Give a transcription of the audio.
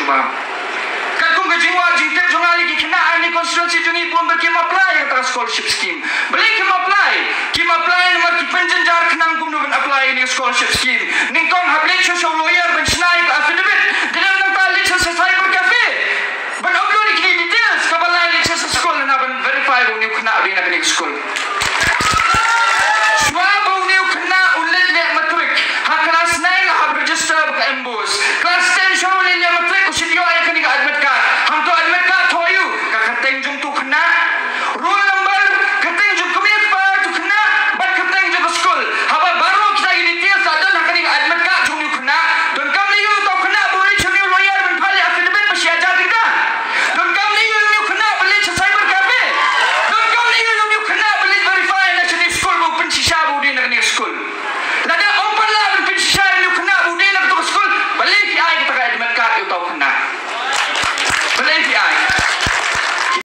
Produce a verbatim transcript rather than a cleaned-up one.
Katkum ka jingwad jingtip jong nga ïa ki khynnah ha kane ka constituency jong ngi bun ba kim apply ïa kata ka scholarship scheme. Balei kim apply? Kim apply namar ki pynjynjar khnang kumno ban apply ïa kane ka scholarship scheme. Nyngkong hap leit sha u lawyer ban shna ïa ka affidavit.